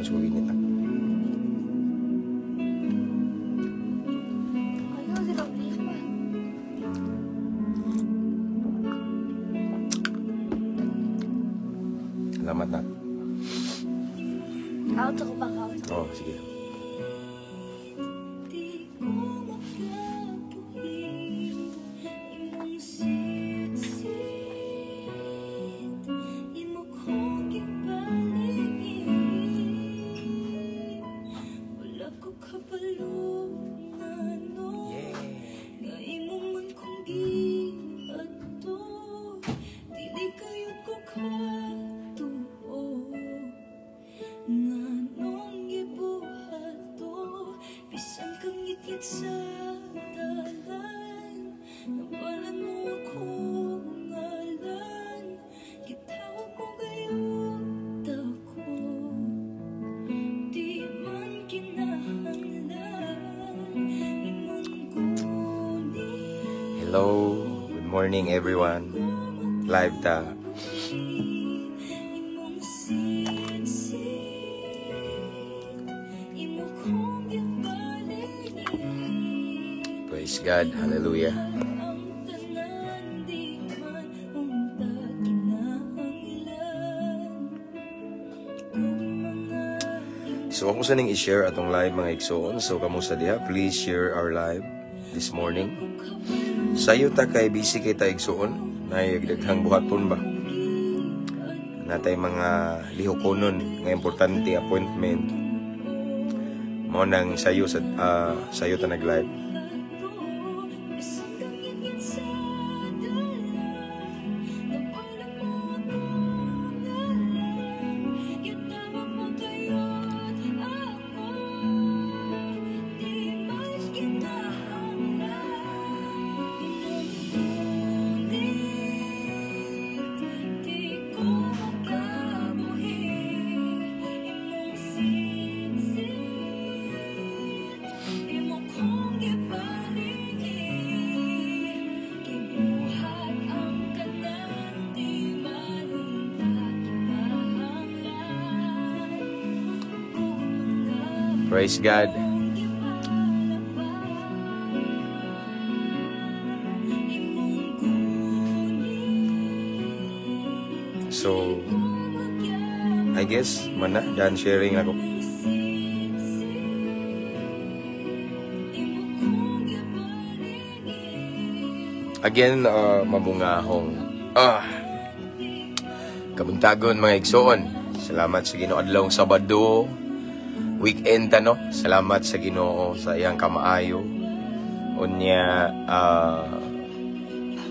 Mas init ah. Ayaw, grabe pa. Salamat na. Out ako ba? Out. Oh, sige. Di ko makabuhi imong sitsit, imo kong gipaligid. Wala ko kabalo ngano nga imo man kong giadto. Dili kayo ko katuo nganong gibuhat to, bisan kang ngitngit sa dalan. Nabalan mo akong ngalan, gitawag mo gayud ako. Di man kinahanglan imong gunit. Hello, good morning everyone. Live ta. Imong sitsit, imo kong gipaligid. Praise God, hallelujah. Ang tanan di man unta kinahanglan kung mga So ako sa ning i-share atong live, mga igsoon. So kamusta diha? Please share our live this morning. Sayo ta kay busy kay ta, igsoon. Nay daghang buhaton ba? Natay mga lihokonon nga importante appointment. Mao nang sayo sa sayo ta nag-live. Bisan kang ngitngit sa dalan, nabalan mo akong ngalan, gitawag mo gayud ako. Di man kinahanglan imong gunit. Di ko makabuhi imong sitsit, imo kong gipaligid. Gibuhat ang tanan, di man unta kinahanglan kung mga Praise God. gipalabas imong gunit. So I guess mana done sharing ako. Sitsit, imo kong gipaligid. Again, mabungahong kabuntagon, mga igsoon. Salamat sa Ginoo, adlawng Sabado. Weekend ta, no. Salamat sa Ginoo sa iyang kamaayo. Unya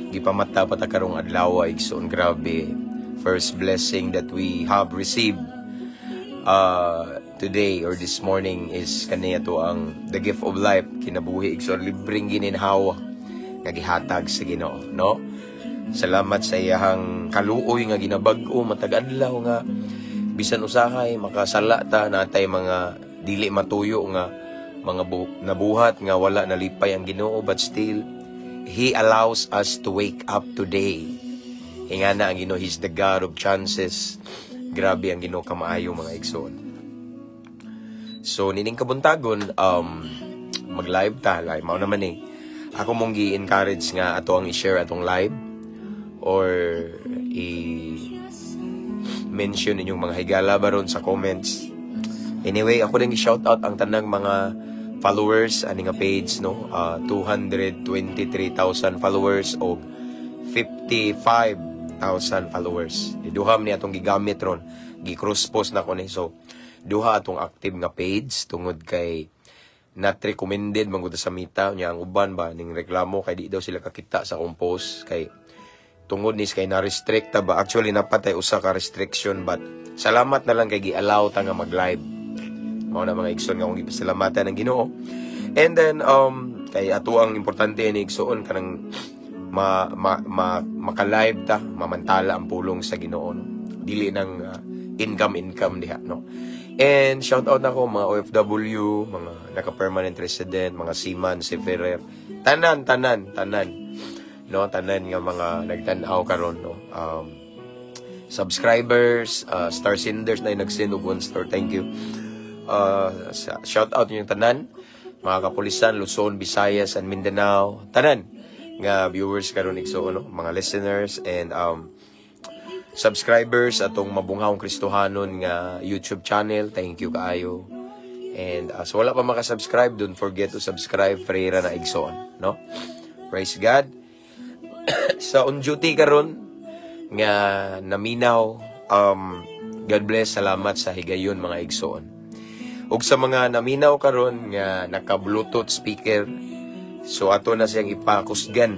gipamata pa ta karong adlaw, igsoon, grabe. First blessing that we have received today or this morning is kaniya to ang the gift of life, kinabuhi, igsoon, libreng gininhawa nga gihatag sa Ginoo, no? Salamat sa iyahang kaluoy nga ginabag-o matag adlaw nga bisan usahay makasala ta, natay mga dili matuyo nga mga nabuhat nga wala nalipay ang Ginoo, but still He allows us to wake up today. Ingana ang Ginoo, He's the God of chances. Grabe ang Ginoo kamaayo, mga igsoon. So nining kabuntagon, mag-live ta, live mao naman eh. Ako mong gi-encourage nga ato ang i-share atong live or i-mention inyong mga higala baron sa comments. Anyway, ako din i-shout out ang tanang mga followers ani nga page, no. 223,000 followers o 55,000 followers. Duha man ni atong gigamit ron. Gi-cross post na ko ni. So duha atong active nga page tungod kay not recommended man gud sa Meta nya. Ang uban ba ning reklamo kay di daw sila kakita sa akong post kay tungod ni kay na-restrict ta ba. Actually, napatay usa ka restriction, but salamat na lang kay gi-allow ta nga mag-live. Mao na, mga igsoon, nga akong gipasalamatan ng Ginoo. And then kay ato ang importante ni, igsoon, kanang ma, ma, ma maka-live ta, mamantala ang pulong sa Ginoo, no? Dili nang income income diha, no? And shout out nako mga OFW, mga naka-permanent resident, mga seaman, seafarer, tanan tanan tanan, no, tanan nga mga nagtan-aw karon, no. Subscribers, star senders na yung nag-send og one star, thank you. Shout out inyong tanan, mga kapulisan, Luzon, Visayas, and Mindanao. Tanan nga viewers karon, igsoon, no? Mga listeners and subscribers atong Mabunghawong Kristohanon nga YouTube channel. Thank you kaayo. And so wala pa makasubscribe, don't forget to subscribe. Free ra na, igsoon, no? Praise God. Sa on duty karon nga naminaw, God bless, salamat sa higayon, mga igsoon. Ug sa mga naminaw karon nga naka-Bluetooth speaker, so ato na siyang ipakusgan.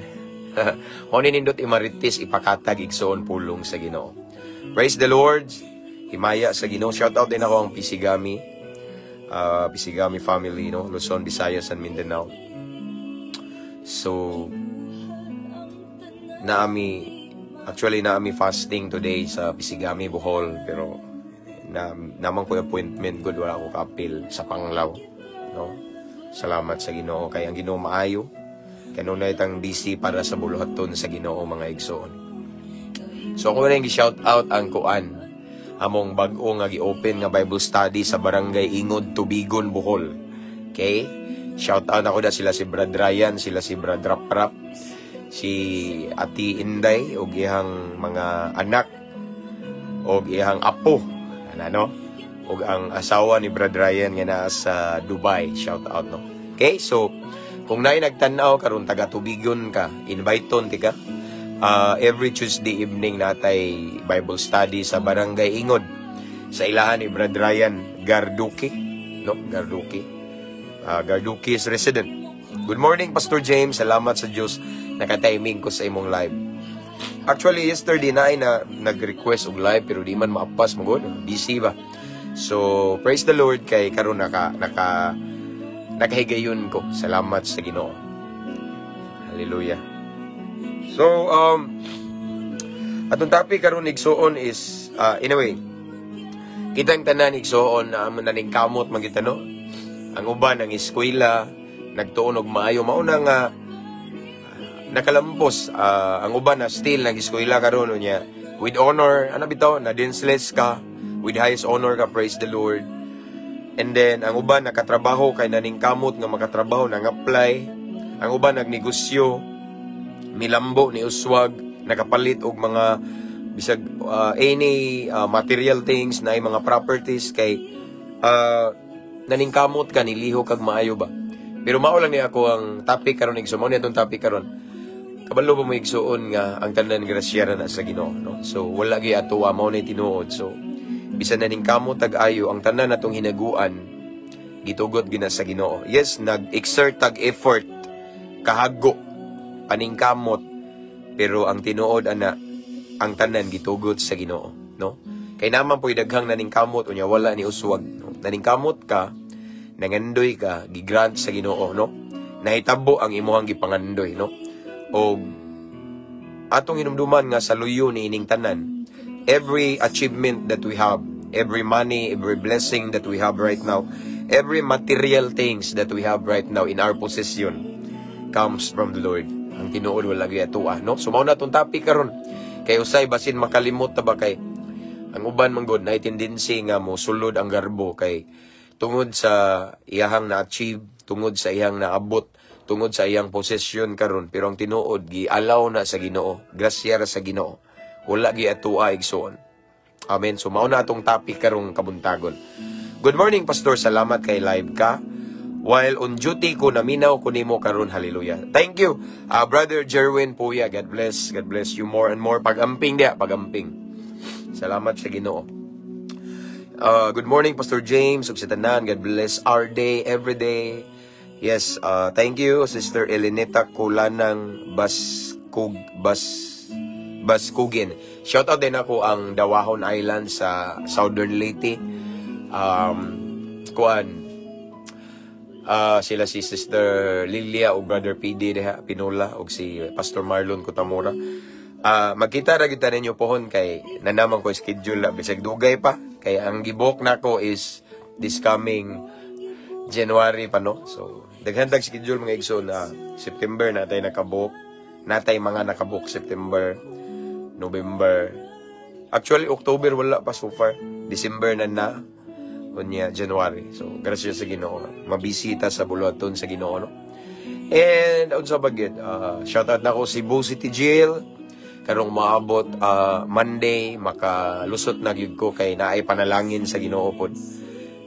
Mao ni nindot imaritis, ipakatag, igsoon, pulong sa Ginoo. Praise the Lord. Himaya sa Ginoo. Shout out din ako ang Pisigami. Pisigami family, no? Luzon, Visayas, and Mindanao. So, naami, actually naami fasting today sa Pisigami, Bohol, pero na naman ko appointment, good, wala ako kapil sa Panglao, no? Salamat sa Ginoo kay ang Ginoo maayo. Kanunay tang busy para sa buluhaton sa Ginoo, mga igsoon. So ako rin gi-shout out ang kuan, among bag-o nga gi-open nga Bible study sa Barangay Ingod, Tubigon, Bohol. Okay? Shout out ako da sila si Brad Ryan, sila si Brad Raprap, si Ati Inday ug iyang mga anak ug iyang apo, ano, ug ang asawa ni Brad Ryan nga naa sa Dubai. Shout out, no? Okay, so kung naay nagtan-aw karon, taga Tubigon ka, invite-on tika. Every Tuesday evening natay Bible study sa Barangay Ingod sa ilahan ni Brad Ryan Garduki, no? Garduki. Garduki is resident. Good morning, Pastor James. Salamat sa Diyos, naka-timing ko sa imong live. Actually, yesterday na ay na nag-request og live pero di man maapas mo gud, busy ba. So, praise the Lord kay karon nakahigayon ko. Salamat sa Ginoo. Hallelujah. So, atong topic karon, igsuon, is anyway, kitang tanan, igsuon, na amo naningkamot man kita, no? Ang uban ang eskwela, nagtuon og maayo, mauna nga nakalampos, ang uban na still nag-eskwela karon unya with honor, ano bitaw na dean's list ka, with highest honor ka, praise the Lord. And then ang uban nakatrabaho kay naningkamot nga makatrabaho, nang-apply. Ang uban nagnegosyo, milambo ni uswag, nakapalit og mga bisag any material things na mga properties kay naningkamot ka, niliho kag maayo ba. Pero mao lang ni ako ang topic karon, igsoon. Mao ni atong topic karon. Kabalo ba mo, igsuon, nga ang tanan grasya ra na sa Ginoo, no? So wala gyud atoa, mao ni tinuod. So bisan naningkamot tag ayo, ang tanan natong hinaguan gitugot gina sa Ginoo. Yes, nag-exert tag effort, kahago, paningkamot, pero ang tinuod ana, ang tanan gitugot sa Ginoo, no? Kay naman po'y daghang naningkamot unya wala ni uswag, no? Naningkamot ka, nangandoy ka, gigrant sa Ginoo, no? Nahitabo ang imuhang gipangandoy, no? Og atong hinumduman nga sa luyo ni ining tanan, every achievement that we have, every money, every blessing that we have right now, every material things that we have right now in our possession comes from the Lord. Ang tinuod, wala gyud atoa, no? So mao na tong topic karon. Kay usay basin makalimot ta ba, kay ang uban man gud na tendency nga mo sulod ang garbo kay tungod sa iyahang na-achieve, tungod sa iyang naabot, tungod sa iyang possession karon. Pero ang tinuod, gialaw na sa Ginoo, grasya ra sa Ginoo. Wala gi atoa, igsoon. Amen. So mao na atong topic karong kabuntagon. Good morning, Pastor. Salamat kay live ka. While on duty ko, naminaw ko nimo karon. Hallelujah. Thank you, Brother Jerwin Puya. God bless. God bless you more and more. Pagamping diya, pagamping. Salamat sa Ginoo. Good morning, Pastor James ug sa tanan. God bless our day, every day. Yes, thank you, Sister Elenita Kulanang Baskug Bas Baskugin. Shout out din ako ang Dawahon Island sa Southern Leyte. Kuan sila si Sister Lilia o Brother PD diha Pinula og si Pastor Marlon Kutamura. Magkita ra gyud ta ninyo pohon kay nanaman ko schedule la bisag dugay pa kay ang gibook nako is this coming January pa, no. So daghan tag schedule, mga igsoon, na September natay nakabook, natay mga nakabook September, November. Actually, October wala pa so far. December na na. Unya January. So grasya sa Ginoo. Mabisita sa buluhaton sa Ginoo, no. And unsa ba gyud? Shout out nako Cebu City Jail. Karong maabot Monday, makalusot na gyud ko kay naay panalangin sa Ginoo pod.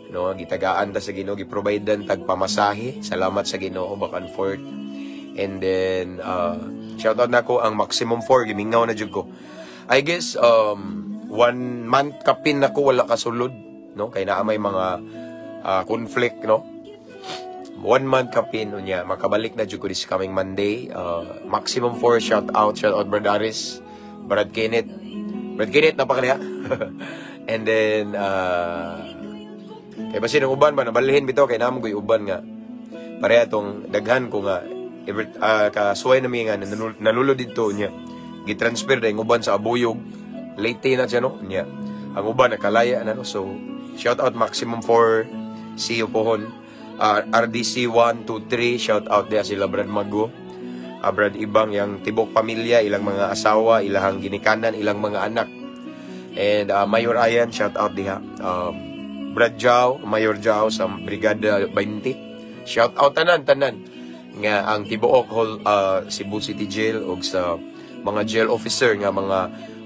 No, gitagaan ta sa Ginoo, giprovidean tag pamasahe. Salamat sa Ginoo, back and forth. And then shout out nako ang Maximum 4, gimingaw na jud ko. I guess one month kapin nako wala kasulod, no, kay naa may mga conflict, no. One month kapin, unya makabalik na jud ko this coming Monday. Maximum 4, shout out, shout out Brad Aris, Brad Kenneth. Brad Kenneth napakaliha. And then kay basin ang uban ba nabalhin bitaw kay namo koy uban nga pareha tong daghan ko nga every, kasuway na mi nga nanulo didto niya gitransfer dahil uban sa Abuyog, Leyte na siya, no. Niya ang uban nakalaya na, no. So shout out Maximum 4, see you pohon. RDC 1 2 3, shout out diha sila Brad Mago, Brad Ibang, yang tibok pamilya, ilang mga asawa, ilahang ginikanan, ilang mga anak. And Mayor Ayan, shout out diha. Brad Jao, Mayor Jao sa Brigada 20. Shout out tanan tanan nga ang tibuok whole Cebu City Jail ug sa mga jail officer nga mga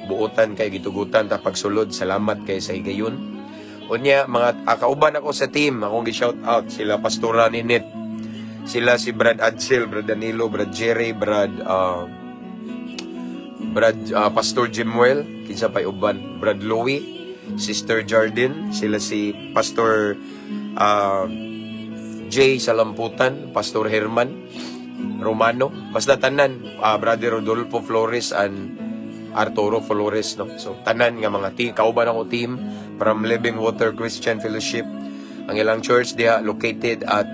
buotan kay gitugutan ta pagsulod. Salamat kay sa higayon. Unya mga kauban ako sa team, akong gi-shout out sila Pastora Ninit, sila si Brad Adsel, Brad Danilo, Brad Jerry, Brad Pastor Jimuel, kinsa pay uban, Brad Louie, Sister Jardin, sila si Pastor Jay Salamputan, Pastor Herman Romano, basta tanan, Brother Rodolfo Flores and Arturo Flores, no. So tanan nga mga team, kauban ako team from Living Water Christian Fellowship. Ang ilang church diha located at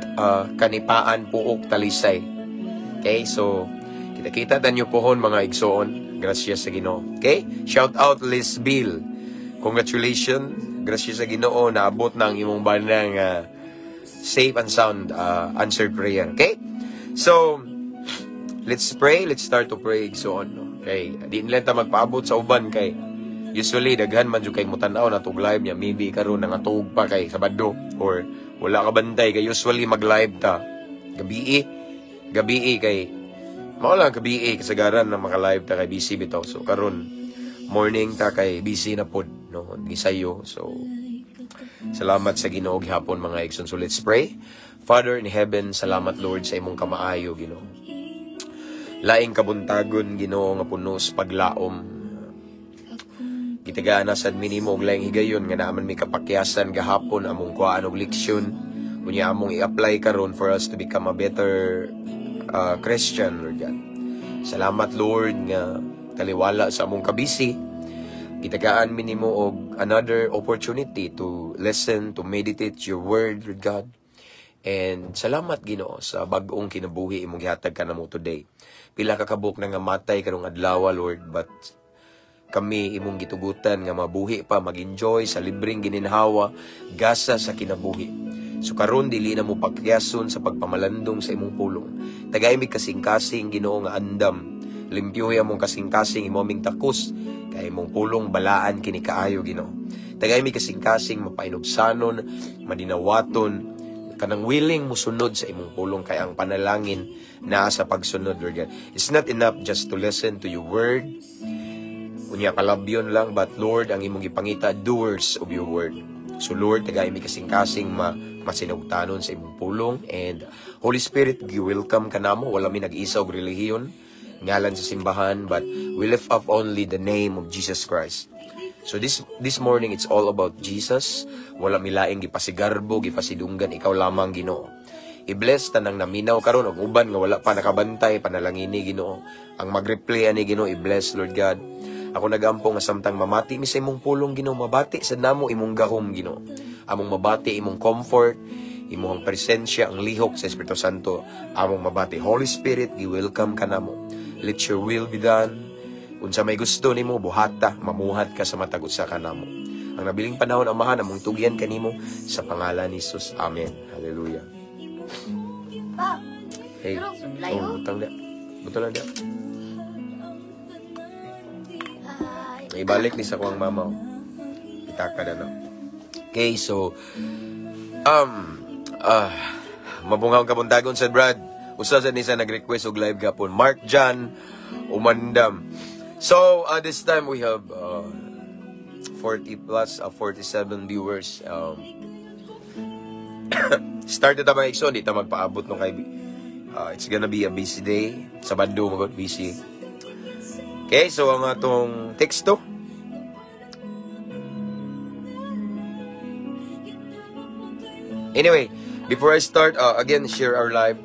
Kanipaan, Puok, Talisay. Okay, so kita-kita tanyo pohon, mga igsoon. Gracias sa Ginoo. Okay? Shout out Liz Bill. Congratulations. Gracias sa Ginoo, naabot na ang imong banang safe and sound, answered prayer. Okay? So, let's pray. Let's start to pray, igsoon. No? Okay. Di nila ta magpaabot sa uban kay usually daghan man jud kay mutan-aw na tug live niya. Maybe karon nangatug pa kay Sabado or wala ka bantay kay usually mag-live ta gabi gabi kay mao lang gabi kasagaran na maka-live ta kay busy bitaw. So karon morning ta kay busy na pod, no, gisayo. So salamat sa Ginoo gihapon, mga igsoon. So let's pray. Father in heaven, salamat, Lord, sa imong kamaayo, Ginoo. Laing kabuntagon, Ginoo, nga puno sa paglaom. Gitagaan na sad minimo og laing higayon nga naaman mi kapakyasan gahapon, among kuhaan og leksyon unya among i-apply karon for us to become a better Christian, Lord God. Salamat, Lord, nga taliwala sa among kabisi, gitagaan mi nimo og another opportunity to listen, to meditate your word, Lord God. And salamat, Ginoo, sa bag-ong kinabuhi imong gihatag kanamo today. Pila ka kabuk na nga matay karong adlaw, Lord, but kami imong gitugutan nga mabuhi pa, mag-enjoy sa libreng gininhawa, gasa sa kinabuhi. So karon dili na mo pagyason sa pagpamalandong sa imong pulong. Tagay mi kasing-kasing, Ginoo, nga andam. Limpyuhi among kasing-kasing, imo aming takos kay imong pulong balaan kini kaayo, Ginoo. Tagay mi kasing-kasing mapainubsanon, madinawaton, kanang willing musunod sa imong pulong kay ang panalangin naa sa pagsunod, Lord God. It's not enough just to listen to your word. Unya kalabyon lang, but Lord, ang imong gipangita, doers of your word. So Lord, tagay mi kasing-kasing ma masinugtanon sa imong pulong and Holy Spirit, gi-welcome ka namo. Wala mi nag-isa og relihiyon, ngalan sa simbahan, but we lift up only the name of Jesus Christ. So this morning, it's all about Jesus. Wala milaing gipasigarbo, gipasidunggan, ikaw lamang, Ginoo. I-bless tanang naminaw karon og uban nga wala pa nakabantay, panalangini, Ginoo. Ang mag-replay ani, Ginoo, i-bless, Lord God. Ako nagampo nga samtang mamati mi sa imong pulong, Ginoo, mabati sa namo imong gahom, Ginoo. Among mabati imong comfort, imong presensya, ang lihok sa Espiritu Santo, among mabati. Holy Spirit, gi-welcome ka namo. Let your will be done. Unsa may gusto nimo buhata, mamuhat ka sa matag usa ka namo. Ang nabiling panahon, Amahan, among tugyan kanimo sa pangalan ni Jesus. Amen. Hallelujah. Pa, Hey. Pero sudlay, Oh, oh. butang dia. Butang lang dia. Ay, Ibalik ni sa kuang mama. Oh. Pitaka na, no. Okay, so mabungahong kabuntagon sa Brad. Usa sa ni sa nag-request og live gapon. Mark John Umandam. So, this time we have 40 plus, 47 viewers. Start ta, mga igsoon, di ta magpaabot no kay it's gonna be a busy day. Sabado magod busy. Okay, so ang atong teksto. Anyway, before I start, again, share our live.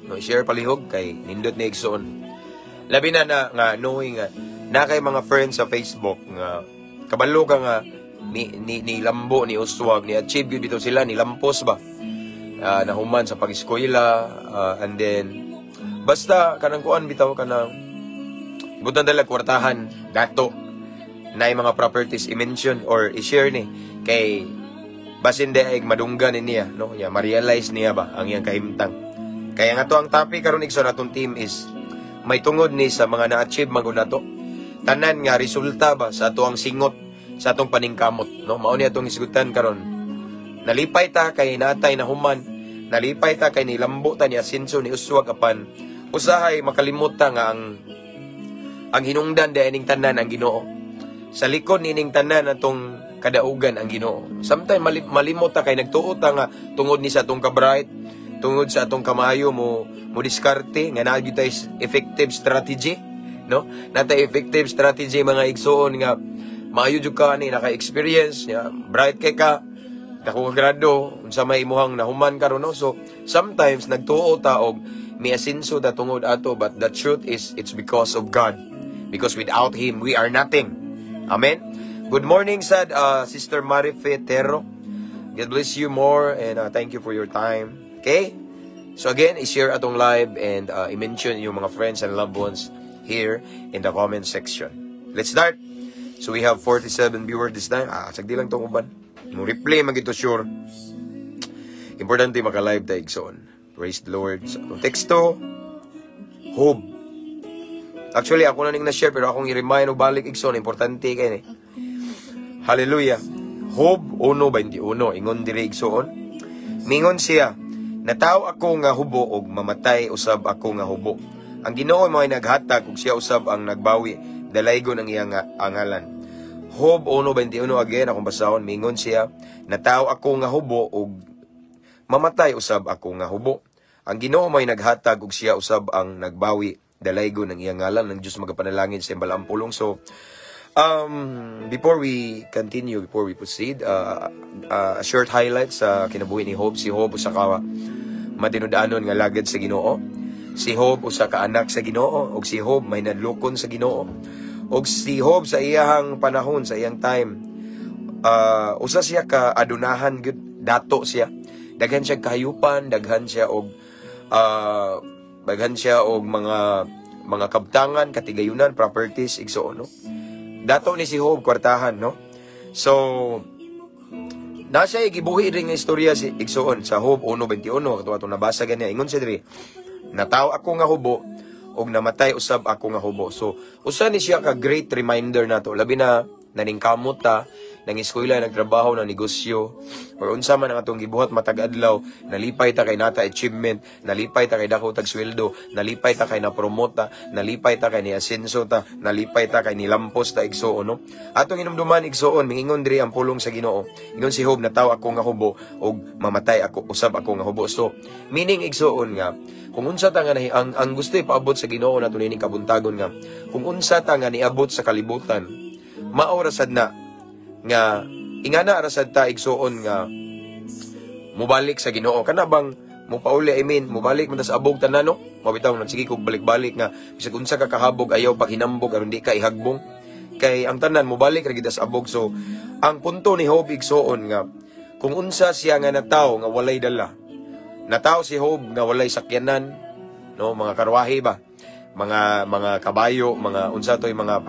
No, share palihog kay nindot ni igsoon. Labi na na nga knowing nga na kay mga friends sa Facebook nga kabalo ka nga ni lambo, ni uswag, ni achieve gyud dito sila, ni lampos ba. Nahuman sa pag-eskwela, and then basta kanang kuan bitaw, kanang butan dala kwartahan dato na mga properties, i-mention or i-share ni kay basin di ay madunggan ni niya, no, ya ma-realize niya ba ang iyang kahimtang. Kaya nga to ang topic karon, igsoon, atong team is may tungod ni sa mga na-achieve man gud nato tanan nga resulta ba sa ato ang singot sa atong paningkamot, no? Mao ni atong hisgutan karon. Nalipay ta kay natay na human, nalipay ta kay nilambo ta, ni asenso, ni uswag, apan usahay makalimot ta nga ang hinungdan di ining tanan ang Ginoo. Sa likod nining tanan atong kadaugan ang Ginoo. Sometimes malimot ta kay nagtuo ta nga tungod ni sa atong kabright, tungod sa atong kamayo mo mo diskarte nga naa gyud tay effective strategy, no? Natay effective strategy, mga igsoon, nga maayo jud ka ni naka-experience, ya, bright kay ka, dako ka grado, unsa may imuhang nahuman karon, no? So sometimes nagtuo ta og miasinso ta tungod ato, but the truth is it's because of God. Because without Him, we are nothing. Amen. Good morning, sad Sister Marife Terro. God bless you more and thank you for your time. Okay? So again, i-share atong live and i-mention yung mga friends and loved ones here in the comment section. Let's start. So we have 47 viewers this time. Ah, sagdi lang tong uban. Mo replay man gito sure. Importante maka-live ta, igsoon. Praise the Lord. So, atong teksto, Job. Actually, ako na ning na-share pero akong i-remind og balik, igsoon, importante kay ni. Hallelujah. Job 1:21, ingon diri, igsoon. Mingon siya, "Nataw ako nga hubo og mamatay usab ako nga hubo. Ang Ginoo mo'y naghatag ug siya usab ang nagbawi, dalaygon ang iyang ngalan." Job 1:21 again akong basahon, mingon siya, "Nataw ako nga hubo ug mamatay usab ako nga hubo. Ang Ginoo may naghatag ug siya usab ang nagbawi, dalaygon ang iyang ngalan." Ng Diyos magapanalangin sa iyang pulong. So, before we continue, before we proceed, a short highlight sa kinabuhi ni Job. Si Job usa ka matinud-anon nga lagad sa Ginoo. Si Job usa ka anak sa Ginoo ug si Job may nadlokon sa Ginoo. Ug si Job sa iyahang panahon, sa iyang time, usa siya ka adunahan gyud, dato siya. Daghan siya kahayupan, daghan siya og mga kabtangan, katigayunan, properties, igsoon, no? Dato ni si Job kwartahan, no? So, nasa gibuhi rin nga istorya si igsoon sa Job 1:21 kato atong nabasa ganiya. Ingon siya diri, "Nataw ako nga hubo ug namatay usab ako nga hubo." So usa ni siya ka great reminder nato, labi na naningkamot ta, nang eskwela, nagtrabaho, nang negosyo, or unsa man ang atong gibuhat matag adlaw, nalipay ta kay nata achievement, nalipay ta kay dako tag sweldo, nalipay ta kay na-promote ta, nalipay ta kay niasenso ta, nalipay ta kay nilampos ta, igsoon, no? Atong inumduman, igsoon, mingingon diri ang pulong sa Ginoo. Ingon si Job, "Nataw ako nga hubo ug mamatay ako usab ako nga hubo." So, meaning, igsoon, nga kung unsa ta nga ang gusto ipaabot sa Ginoo nato nining kabuntagon nga kung unsa ta nga niabot sa kalibutan, mao ra sad na nga ingana ra sad ta, igsuon, nga mubalik sa Ginoo. Kana bang mupauli, I mean, mubalik man ta sa abog tanan, no? Mabitaw nagsige kog balik-balik nga bisag unsa ka kahabog, ayaw paghinambog aron di ka ihagbong kay ang tanan mubalik ra gid sa abog. So ang punto ni Job, igsuon, nga kung unsa siya nga nataw nga walay dala, nataw si Job nga walay sakyanan, no, mga karwahe ba, mga kabayo, mga unsa toy mga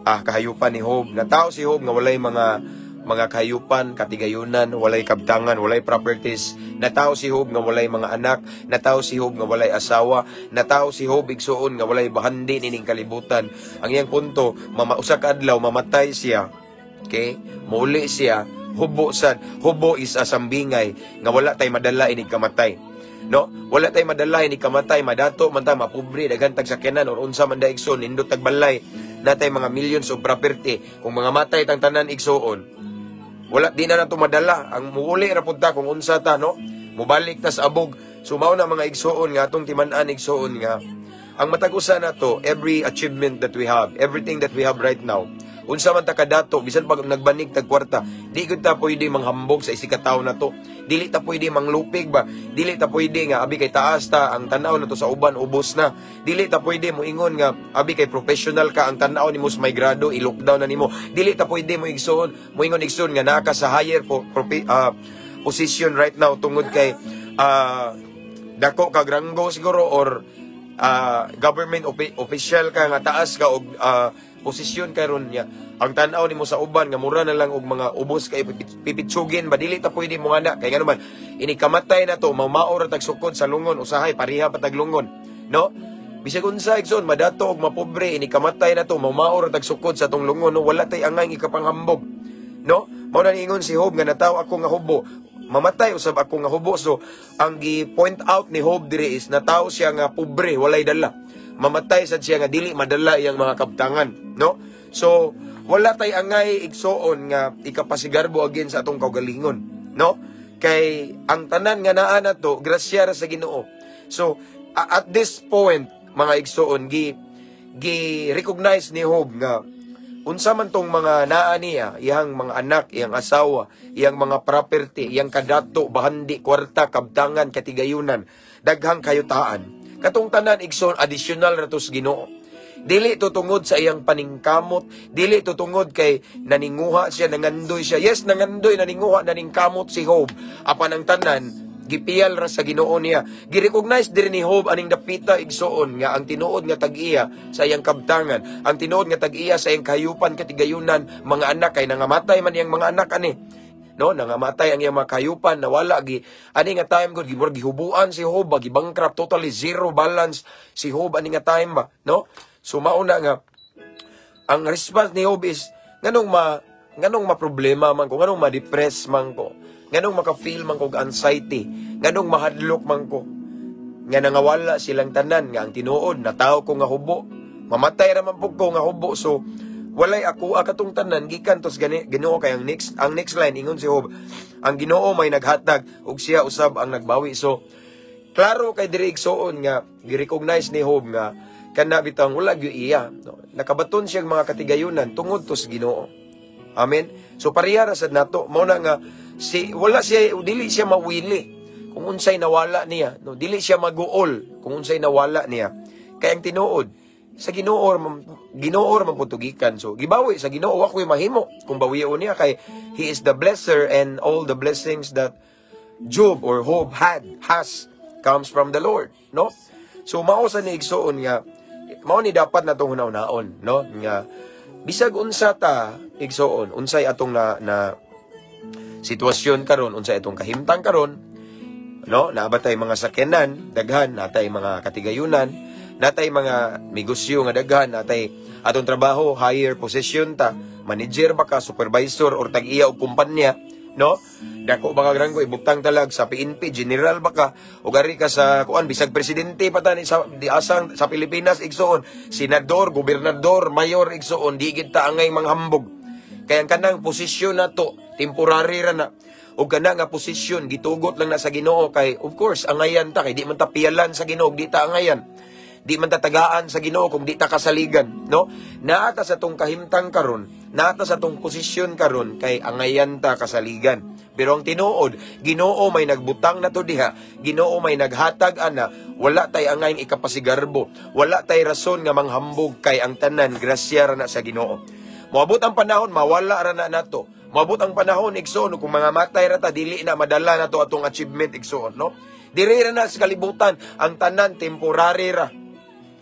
kahayupan ni Job. Nataw si Job nga walay mga kahayupan, katigayunan, walay kabtangan, walay properties. Nataw si Job nga walay mga anak, nataw si Job nga walay asawa, nataw si Job, igsuon, nga walay bahandi nining kalibutan. Ang iyang punto, mama, usa ka adlaw mamatay siya. Okay? Muli siya. Hubo sad, hubo is a sambingay nga wala tay madala inig kamatay. No? Wala tay madala inig kamatay, madato man ta, mapobre, daghan tag sakyanan or unsa man da, igsoon, nindot tag balay, natay mga millions of property. Kung mga matay tang tanan, igsoon, wala, di na nato madala. Ang muuli ra pud ta kung unsa ta, no? Mubalik ta sa abog. So mao na, mga igsoon, nga atong timan-an, igsoon, nga ang matag usa nato, every achievement that we have, everything that we have right now, unsa man ta kadato, bisan pag nagbanig tag kwarta, di gud ta pwede manghambog sa isig ka tawo nato. Dili ta pwede manglupig ba. Dili ta pwede nga abi kay taas ta, ang tan-aw nato sa uban ubos na. Dili ta pwede moingon nga abi kay professional ka, ang tan-aw nimo sa may grado, i-lockdown na nimo. Dili ta pwede mo igsoon, moingon, igsoon, nga naa ka sa higher position right now tungod kay dako kag ranggo siguro or government official ka nga taas ka og posisyon karon niya, ang tan-aw nimo sa uban nga mura na lang og mga ubos kay pipitsugin ba. Dili ta pwede mo nga na kay ngano man, ini kamatay na to, mamao ra tag sukod sa lungon. Usahay pareha pa tag lungon, no? Bisag unsa, igsoon, madato og mapobre, ini kamatay na to, mamao ra tag sukod sa tong lungon, no? Wala tay angay ikapanghambog, no? Mao na niingon si Job nga nataw ako nga hubo, mamatay usab ako nga hubo. So ang gi-point out ni Job diri is nataw siya nga pobre, walay dala, mamatay sad siya nga dili madala iyang mga kabtangan, no? So wala tay angay, igsoon, nga ikapasigarbo again sa atong kaugalingon, no? Kay ang tanan nga naa nato, grasya ra sa Ginoo. So at this point, mga igsoon, gi gi recognize ni Job nga unsa man tong mga naa niya, iyang mga anak, iyang asawa, iyang mga property, iyang kadato, bahandi, kwarta, kabtangan, katigayunan, daghang kayutaan. Katong tanan, igsoon, additional ra to sa Ginoo. Dili to tungod sa iyang paningkamot, dili to tungod kay naninguha siya, nangandoy siya. Yes, nangandoy, naninguha, naningkamot si Job. Apan ang tanan, gipiyal ra sa Ginoo niya. Gi-recognize diri ni Job aning dapita, igsoon, nga ang tinuod nga tag-iya sa iyang kabtangan, ang tinuod nga tag-iya sa iyang kahayupan, katigayunan, mga anak, kay nangamatay man iyang mga anak ani. No, nangamatay ang iyang mga kahayupan, nawala gi ani nga time gud, gimurag gihubuan si Job ba, gibankrupt, totally zero balance si Job ani nga time ba, no? So mauna nga ang response ni Job is nganong maproblema man ko, nganong ma-depress man ko, nganong maka-feel man ko og anxiety, nganong mahadlok man ko nga nangawala silang tanan, nga ang tinuod natawo ko nga hubo, mamatay ra man pud ko nga hubo. So walay ako katong tanan gikan tos gani Ginoo, kay ang next line, ingon si Job, ang Ginoo may naghatag ug siya usab ang nagbawi. So klaro kay diri, igsoon, nga gi-recognize ni Job nga kana bitang wala gyud iya, no? Nakabaton siya mga katigayunan tungod to sa Ginoo. Amen. So pareha ra sad nato. Mao na nga si wala siya, dili siya mawili kung unsay nawala niya, no? Dili siya maguol kung unsay nawala niya. Kay ang tinuod, sa Ginoo Ginoo ra man pud to gikan. So gibawi sa Ginoo, ako'y mahimo kung bawion niya, kay he is the blesser and all the blessings that Job or Job had has comes from the Lord, no? So mao sa ni, igsoon, nga mao ni dapat natong hunahunaon, no, nga bisag unsa ta, igsoon, unsay atong na sitwasyon karon, unsay atong kahimtang karon, no, naa ba tay mga sakyanan daghan, natay mga katigayunan, natay mga negosyo nga daghan, natay atong trabaho, higher position ta, manager ba ka, supervisor or tag-iya og kumpanya, no? Dako ba ka ranggo, ibutang talag sa PNP, general ba ka, o gari ka sa kuan, bisag presidente pa tani sa di asang sa Pilipinas, igsoon, senador, gobernador, mayor, igsoon, di gid ta angay manghambog. Kay ang kanang posisyon nato, temporary ra na. O kana nga posisyon, gitugot lang na sa Ginoo, kay of course angayan ta, kay di man ta piyalan sa Ginoo, di ta angayan. Di man ta tagaan sa Ginoo kung di ta kasaligan, no? Naa ta sa tong kahimtang karon, naa ta sa tong posisyon karon kay angayan ta, kasaligan. Pero ang tinuod, Ginoo may nagbutang na to diha, Ginoo may naghatag ana, wala tay angayng ikapasigarbo, wala tay rason nga manghambog, kay ang tanan grasya ra na sa Ginoo. Moabot ang panahon, mawala ra na nato. Moabot ang panahon, igsoon, kung mga matay ra ta, dili na madala nato atong achievement, igsoon, no? Diri ra na sa kalibutan, ang tanan temporary ra.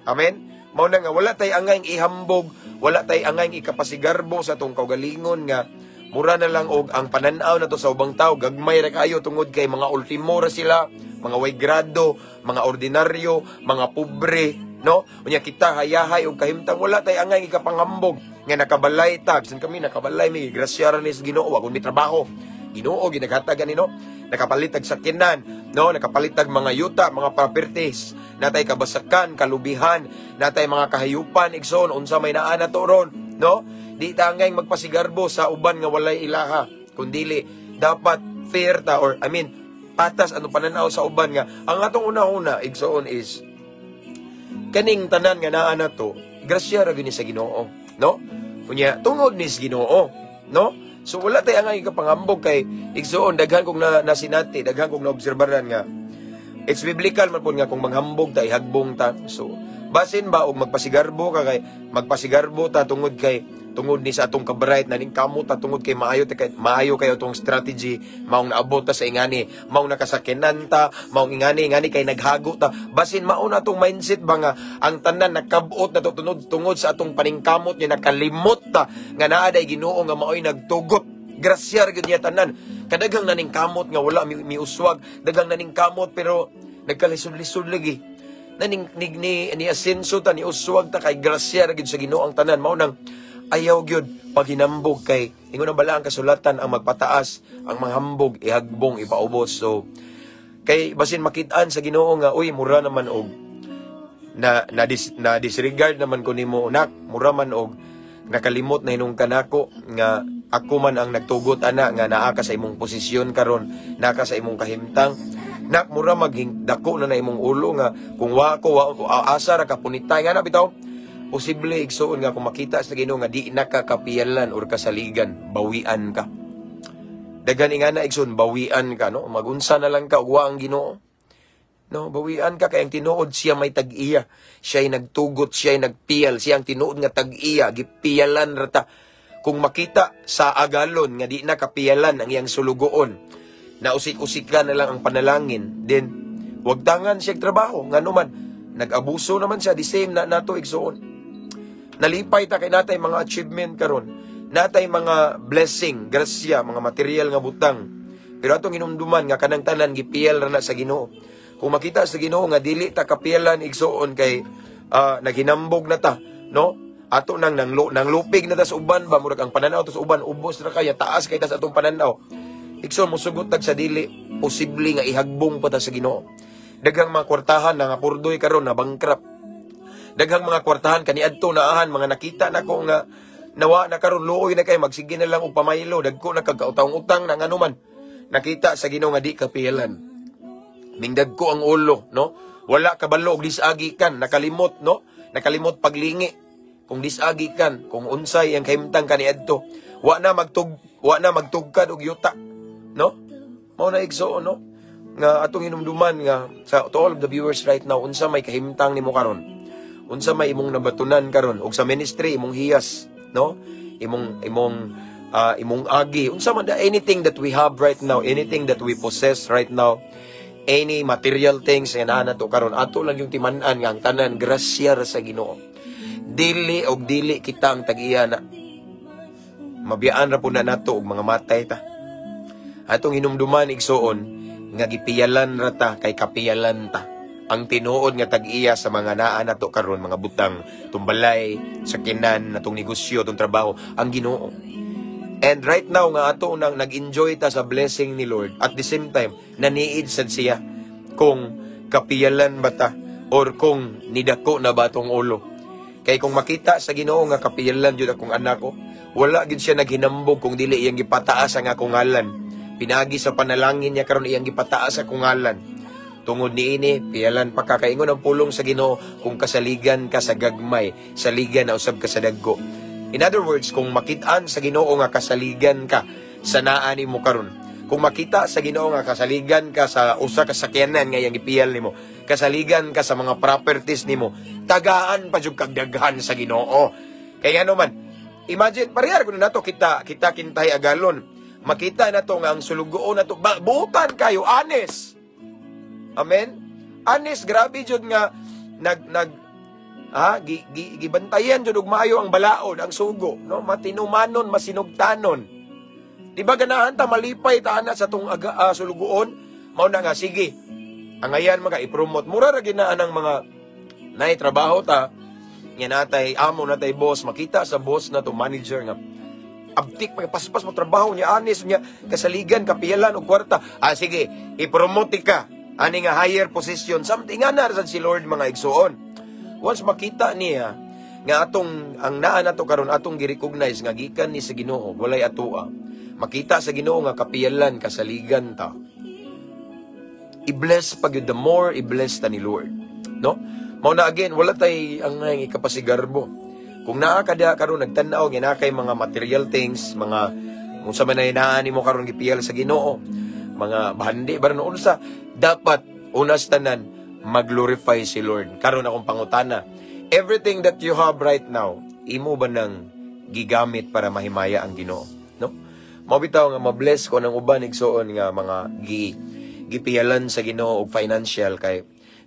Amen? Mao na nga wala tay angayng ihambog, wala tay angayng ikapasigarbo sa atong kaugalingon nga mura na lang og ang pananaw nato sa ubang tao gagmay ra kayo tungod kay mga ultimo ra sila, mga way grado, mga ordinaryo, mga pobre. No? Unya kita hayahay og kahimtang, wala tay angay ikapanghambog nga nakabalay ta. Bisan kami nakabalay mi, grasya ra ni sa Ginoo, wa mi trabaho. Ginoo ginaghatag ani, no? Nakapalit og sakyanan, no? Nakapalit og mga yuta, mga properties. Natay kabasakan, kalubihan, natay mga kahayupan, igsoon, unsa may naa nato ron, no? Di ta angay magpasigarbo sa uban nga walay ilaha, kundili dapat fair ta, or I mean patas ano pananaw sa uban nga ang atong una-una, igsoon, is kaning tanan nga naa nato, grasya ra gyud ni sa Ginoo, no? Unya tungod ni sa Ginoo, no? So wala tay angay kapangambog kay, igsoon, daghan kong na nasinati, daghan kong naobserbaran nga it's biblical man pud nga kung manghambog ta, ihagbong ta. So basin ba og magpasigarbo ka kay magpasigarbo ta tungod kay tungod ni sa atong kabright na ning kamot ta, tungod kay maayo ta, kay maayo kayo atong strategy, maong naabot ta sa ingani, maong nakasakyanan ta, maong ingani ingani kay naghago ta. Basin mao na atong mindset ba nga ang tanan nakabot na to tungod tungod sa atong paningkamot niya, nakalimot ta nga naa day Ginoo nga maoy nagtugot. Grasya ra gyud niya tanan. Kadaghang naningkamot nga wala miuswag, daghang naningkamot pero nagkalisod-lisod lagi naning ni asenso ta, ni uswag ta kay grasya ra gyud sa Ginoo ang tanan. Mao nang ayaw gyud paghinambog kay ingon ang balaang kasulatan, ang magpataas, ang manghambog, ihagbong, ipaubos. So kay basin makit-an sa Ginoo nga, "Uy, mura naman og na disregard naman ko nimo, anak. Mura man og nakalimot na hinung kanako nga ako man ang nagtugot ana nga naa ka sa imong posisyon karon, naa ka sa imong kahimtang. Nak, mura maghing dako na na imong ulo nga kung wa ko wa, asa ra ka punitay." Nga na bitaw posible, igsuon, nga kung makita sa Ginoo nga di na ka kapiyalan or kasaligan, bawian ka. Daghan nga na, igsoon, bawian ka, no? Magunsa na lang ka ug wa ang Ginoo. No, bawian ka kay ang tinuod, siya may tag-iya. Siya'y nagtugot, siya'y nagpiyal, siya ang tinuod nga tag-iya, gipiyalan ra ta. Kung makita sa agalon nga di na kapiyalan ang iyang sulugoon, na usik-usikan na lang ang panalangin, then wag tangan siya trabaho. Ngano man, nag-abuso naman siya, the same na nato, igsoon. Nalipay ta kay natay mga achievement karon. Natay mga blessing, grasya, mga material nga butang. Pero atong inumduman nga kanang tanan gipiyal ra na sa Ginoo. Kung makita sa Ginoo nga dili ta kapiyalan, igsoon, kay naghinambog na ta, no? Ato nang lupig na ta sa uban ba, murag ang pananaw to sa uban ubos ra kaya, taas kay ta sa atong pananaw. Igsoon, musugot tag sa dili, posible nga ihagbong pa ta sa Ginoo. Daghang mga kwartahan na nga purdoy karon na bankrupt. Daghang mga kwartahan kaniadto naahan, mga nakita nako nga nawa na karon, luoy na kay, magsige na lang og pamaylo, dagko na kag kautang-utang na, ngano man nakita sa Ginoo nga di kapiyalan. Mingdagko ang ulo, no? Wala kabalo og disagi kan, nakalimot, no? Nakalimot paglingi. Kung disagi kan, kung unsay ang kahimtang kaniadto, wa na magtugkad og yuta, no? Mao na, igsoon, no? Nga atong hinumduman nga sa to all of the viewers right now, unsa may kahimtang nimo karon? Unsa may imong nabatunan karon og sa ministry imong hiyas, no? Imong agi, unsa man da, anything that we have right now, anything that we possess right now, any material things nga naa nato karon, ato lang yung timan-an nga ang tanan grasya ra sa Ginoo. Dili og dili kita ang tag-iya na. Mabiyaan ra pud na nato og mga matay ta. Atong hinumduman, igsoon, nga gipiyalan ra ta kay kapiyalan ta. Ang tinuod nga tag-iya sa mga naa nato karon, mga butang, tumbalay, sakyanan, natong negosyo, atong trabaho, ang Ginoo. And right now nga ato nang nag-enjoy ta sa blessing ni Lord, at the same time, naniid sad siya kung kapiyalan ba ta or kung nidako na ba tong ulo. Kay kung makita sa Ginoo nga kapiyalan jud akong anak ko, wala gid siya naghinambog kung dili iyang gipataas ang akong ngalan. Pinagi sa panalangin niya karon, iyang gipataas akong ngalan. Tungod niini, piyalan pa ka. Kay ingon ang pulong sa Ginoo, kung kasaligan ka sa gagmay, saligan na usab ka sa dagko. In other words, kung makitaan sa Ginoo nga kasaligan ka sa naa nimo karon, kung makita sa Ginoo nga kasaligan ka sa usa ka sakyanan nga iyang gipiyal nimo, kasaligan ka sa mga properties nimo, tagaan pa jud kag daghan sa Ginoo. Kay ano man, imagine parehar kuno nato kita kita kintay agalon. Makita nato nga ang sulugoon nato buutan kayo, honest. Amen. Honest, grabe jud nga nag nag ah, gi, gi, gibantayan jud og maayo ang balaod, ang sugo, no? Matinumanon, masinugtanon. Di ba ganahan ta malipay ta ana sa tong sulugoon? Mao na nga sige. Angayan mga i-promote. Mura ra ginaan ang mga Nay trabaho ta nga natay amo, natay boss, makita sa boss na to, manager, nga abtik paspas mo trabaho niya, anis niya, kasaligan, kapiyalan og kwarta. Ah, sige, i-promote ka ani nga higher position, something nga na si Lord, mga igsuon. Once makita niya nga atong ang naa nato karon, atong gi-recognize nga gikan ni sa Ginoo, walay atoa, makita sa Ginoo nga kapiyalan, kasaligan ta, i-bless pag yun, the more i-bless ta ni Lord, no? Mao na again, wala tay ang ikapasigarbo. Kung naa ka diha karon nagtan-aw nga naa kay mga material things, mga kung sa man naa nimo karon gipiyal sa Ginoo, mga bahandi ba no unsa, dapat unas tanan mag-glorify si Lord. Karon akong pangutana, everything that you have right now, imo ba nang gigamit para mahimaya ang Ginoo, no? Mao bitaw nga ma-bless ko ng uban, igsuon, nga mga gipiyalan sa Ginoo og financial kay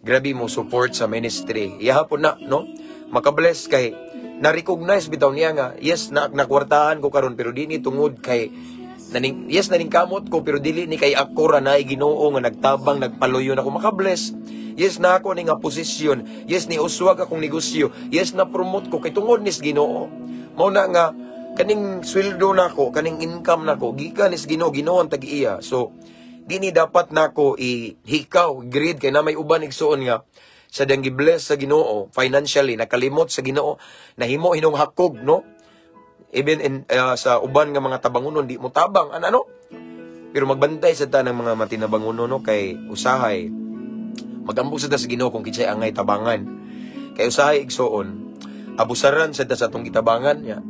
grabe mo support sa ministry. Ihapon na, no? Makabless kay na-recognize bitaw niya nga yes, na nakwartahan ko karon pero di ni tungod kay naning, yes, naningkamot ko pero dili ni kay ako ra, naay Ginoo nga nagtabang, nagpaluyo na ako. Makabless. Yes, na ako ni nga posisyon. Yes, ni uswag akong negosyo. Yes, na promote ko kay tungod nis Ginoo. Mao na nga kaning sweldo nako, kaning income nako, gikan nis Ginoo. Ginoo ang tag-iya. So dini dapat nako ihikaw, greed, kay na may uban, igsuon, nga sa dang gi-bless sa Ginoo financially, nakalimot sa Ginoo, nahimo hinong hakog, no? Even in sa uban nga mga tabangunon, di mo tabang ano ano. Pero magbantay sa ta ng mga matinabangunon, no? Kay usahay magampo sa ta sa Ginoo kung kinsay angay tabangan, kay usahay, igsuon, abusaran sa ta sa atong gitabangan ya.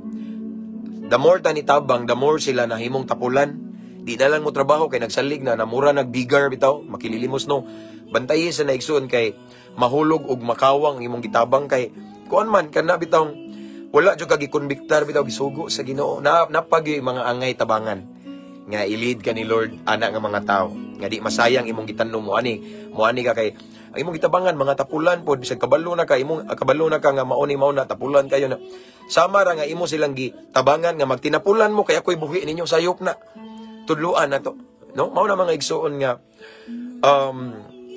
The more ta ni tabang, the more sila nahimong tapulan. Di na lang mo trabaho kay nagsalig na, namura nagbigar bitaw, makililimos, no? Bantayi sa naigsuon kay mahulog og makawang imong gitabang, kay kuan man kana bitaw, wala jud ka gikonbiktar bitaw, gisugo sa Ginoo na napag mga angay tabangan nga i-lead ka ni Lord ana nga mga tao nga di masayang imong gitanom mo ani mo ani ka, kay ang imong gitabangan mga tapulan pod. Bisag kabalo na ka, imong kabalo na ka nga mao ni mao na, tapulan kayo na. Sama ra nga imo silang gitabangan nga magtinapulan mo kay ako'y buhi ninyo, sayop na. Tudluan na to, no? Mao na, mga igsuon, nga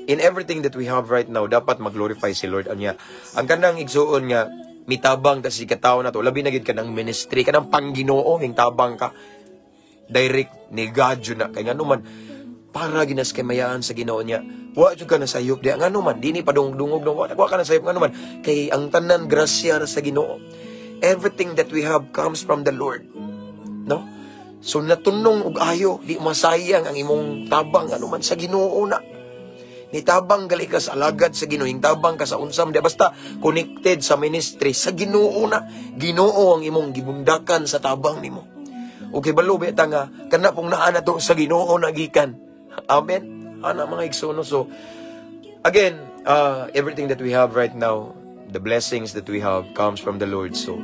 in everything that we have right now, dapat mag-glorify si Lord. Anya ang kanang, igsuon, nga mitabang ta si katawo na to, labi na gid kanang ministry, kanang pangginoo, ning tabang ka direct ni God yun na, kay ngano man para ginas kay mayaan sa Ginoo niya. Wa jud ka na sayop diha, ngano man dini padungdungog, no? Wa ka na sayop, ngano man kay ang tanan grasya ra sa Ginoo. Everything that we have comes from the Lord, no? So natunong og ayo, di masayang ang imong tabang, ano man sa Ginoo na. Nitabang gali ka sa alagad sa Ginoo, yung tabang ka sa unsam, di basta connected sa ministry, sa Ginoo na. Ginoo ang imong gibundakan sa tabang nimo. Okay, balo ta nga kana pong naa na to, sa Ginoo na gikan. Amen. Ana, mga igsoon. So again, everything that we have right now, the blessings that we have comes from the Lord. So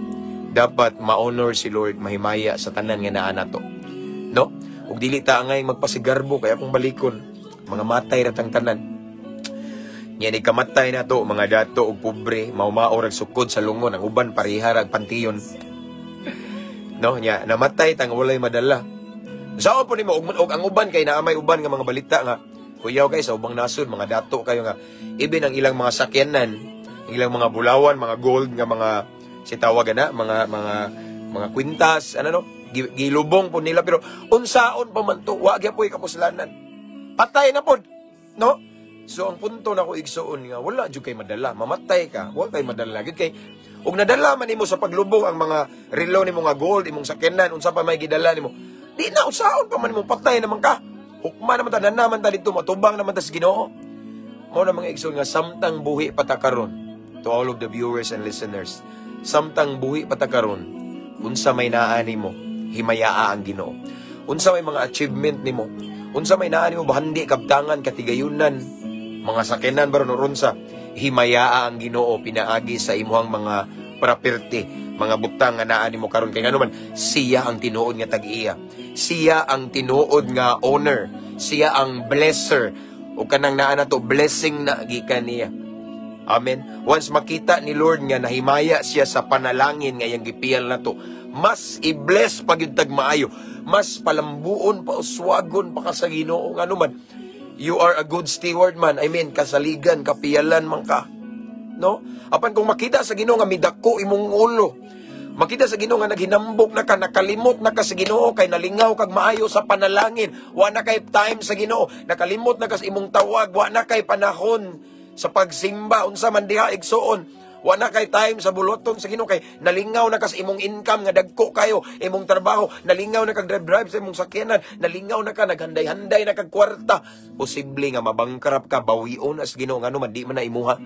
dapat ma-honor si Lord, mahimaya sa tanan nga naa nato. No? Ug dili ta angay magpasigarbo kay akong balikon, mga matay ra tang tanan. Nya ni kamatay na to, mga dato ug pobre, maumao rag sukod sa lungon, ang uban pareha rag pantiyon. No, nya namatay tang walay madala. Sao po nimo og ang uban, kay naa may uban nga mga balita nga kuyaw kay sa ubang nasod, mga dato kayo nga even ang ilang mga sakyanan, ang ilang mga bulawan, mga gold nga mga si tawag na mga kwintas, ano no, gilubong po nila, pero unsaon pa man to, wa gyapoy kapuslanan. Patay na pod, no? So ang punto nako, igsuon, nga wala jud kay madala, mamatay ka, wa kay madala gid, kay ug nadala man nimo sa paglubong ang mga relo nimo nga gold, imong sakyanan, unsa pa may gidala nimo. Di na usaon pa man nimo, patay naman ka. Hukma naman ta, naman ta dito, matubang naman ta sa Ginoo. Mao na, mga igsoon, nga samtang buhi pa ta karon, to all of the viewers and listeners, samtang buhi pa ta karon, unsa may naa nimo, himayaa ang Ginoo. Unsa may mga achievement nimo, unsa may naa nimo, bahandi, kabtangan, katigayunan, mga sakyanan baron or unsa, himayaa ang Ginoo pinaagi sa imuhang mga property, mga butang nga naa nimo karon, kay ngano man siya ang tinuod nga tag-iya. Siya ang tinuod nga owner. Siya ang blesser. O kanang naa na to, blessing na gikan niya. Amen. Once makita ni Lord nga nahimaya siya sa panalangin nga iyang gipiyal na to, mas i-bless pag yung tagmaayo, mas palambuon pa, uswagon pa ka sa Ginoo, ngano man you are a good steward man. I mean, kasaligan, kapiyalan man ka. No? Apan kung makita sa Ginoo nga midako imong ulo, makita sa Ginoo nga naghinambok na ka, nakalimot na ka sa Ginoo kay nalingaw kag maayo sa panalangin, wa na kay time sa Ginoo, nakalimot na ka sa imong tawag, wa na kay panahon sa pagsimba, unsa man diha, igsuon. Wa na kay time sa buluton sa Ginoo kay nalingaw na ka sa imong income nga dagko kayo, imong trabaho, nalingaw na kag drive-drive sa imong sakyanan, nalingaw na ka, naghanday-handay na kag kwarta. Posible nga mabangkrap ka, bawion as Ginoo, ngano man di man na imuha.